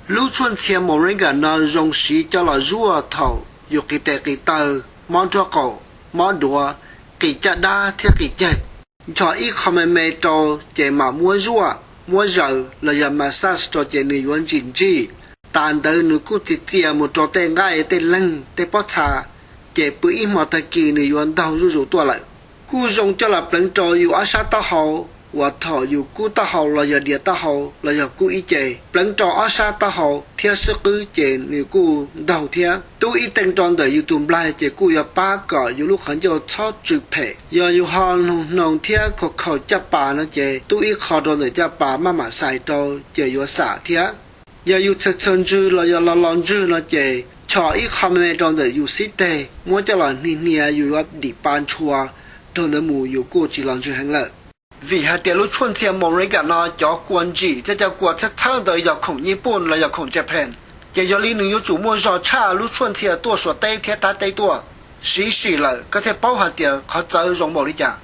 Lub tshuaj ntxhias moringa no zoo siv coj los zuaj thaum yus qis tes qis taw, mob nraub qaum, mob duav, qis caj dab thiab qis ceg. Nchos ib qho me me rau ces mam muab zuaj, muab zaws los yog massage rau ces nws yuav ntsim ntsij. Tas ntawd nws kuj txias txias mus rau tej nqaij, tej leeg, tej pob txha, ces pw ib hmo tag kis nws yuav ntaug zuj zus tuaj lawm. Kuj zoo coj los pleev rau yus ob sab taub hau, uas thaum yus kub taub hau los yog diav taub hau los yog kub ib ce, pleev rau ob sab taub hau thiab xub qwb ces nws kuj ntaug thiab. Tub ib tee rau ntawm yus tus nplaig ces kuj yuav pab kom yus lub qhov ncauj txhob tsw phem. Yog yus ho hnoos hnoos thiab khaus khaus caj pas no ces tub ib qho rau ntawm caj pas maj mam xais rau ces yuav xam thiab. Yog yus txhawj txhawj ntswg los yog los los ntswg no ces chom ib qho me me rau ntawm yus xib teg muab coj los hnia hnia yus yuav dim pa ntshua, dhau ntawd mus yus kuj tsis los ntswg heev lawm. Vim hais tias lub tshuaj ntxhias moringa no cov kua ntsim thiab cov kua txhawb txhawb ntawd yog khoom nyij pooj los yog khoom Japan, ces yog li nws yuav tsum muaj zog tshaj lub tshuaj ntxhias tuaj Suav teb thiab Thaib teb tuaj. Siv sim lawm koj thiaj paub hais tias qhov txawv zoo npaum li cas.